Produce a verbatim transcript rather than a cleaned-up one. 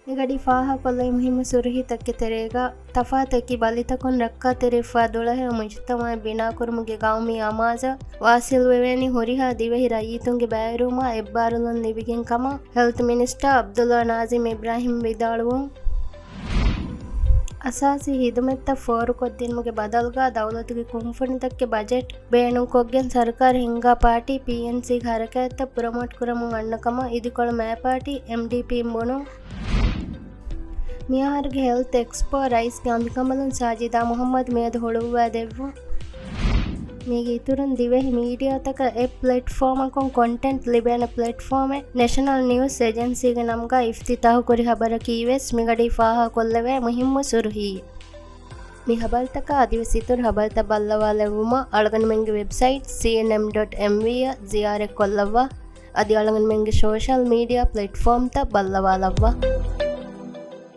މިގަޑީ ފާހަގަކޮށްލައި މުހިއްމު ސުރުހީތަކެއް ތެރޭގަ، ތަފާތު އެކި ބަލިތަކުން ރައްކާތެރިވެފަ ދުޅަހެޔޮ މުޖުތަމަޢެއް ބިނާކުރުމުގެ ގައުމީ އަމާޒަށް ވާސިލްވެވޭނީ ހުރިހާ ދިވެހި ރައްޔިތުންގެ ބައިވެރިވުމާ އެއްބާރުލުން ލިބިގެން ކަމަށް ހެލްތު މިނިސްޓާ ޢަބްދުﷲ ނާޒިމް އިބްރާހިމް ވިދާޅުވުން. އަސާސީ ހިދުމަތްތައް ފޯރުކޮށްދިނުމުގެ ބަދަލުގަ ދައުލަތުގެ ކުންފުނިތަކުގެ ބަޖެޓް ބޭނުންކޮށްގެން ސަރުކާރު ހިންގާ ޕާޓީ ޕީއެންސީގެ ހަރަކާތްތައް ފުރަމައްޓުކުރަމުން އަންނަ ކަމަށް އިދިކޮޅު މައިޕާޓީ އެމްޑީޕީން ބުނުން. މިއަހަރުގެ ހެލްތު އެކްސްޕޯ ރައީސްގެ އަނބިކަނބަލުން ސާޖިދާ މުޙައްމަދު މިއަދު ހުޅުއްވާ ދެއްވުން. މީގެ އިތުރުން ދިވެހި މީޑިއާތަކަށް އެއް ޕްލެޓްފޯމަކުން ކޮންޓެންޓް ލިބޭނެ ޕްލެޓްފޯމެއް ނެޝަނަލް ނިއުސް އެޖެންސީގެ ނަމުގައި އިފްތިތާޙުކުރި ހަބަރަކީވެސް މިގަޑީ ފާހަގަކޮށްލެވޭ މުހިއްމު ސުރުހީ. މި ހަބަރުތަކާ އަދިވެސް އިތުރު ހަބަރުތައް ބައްލަވާލެއްވުމަށް އަޅުގަނޑުމެންގެ ވެބްސައިޓް ސީއެންއެމް ޑޮޓް އެމްވީ އަށް ޒިޔާރަތްކޮށްލައްވާ. އަދި އަޅުގަނޑުމެންގެ ސޯޝަލް މީޑިއާ ޕްލެޓްފޯމްތައް ބައްލަވާލައްވާ.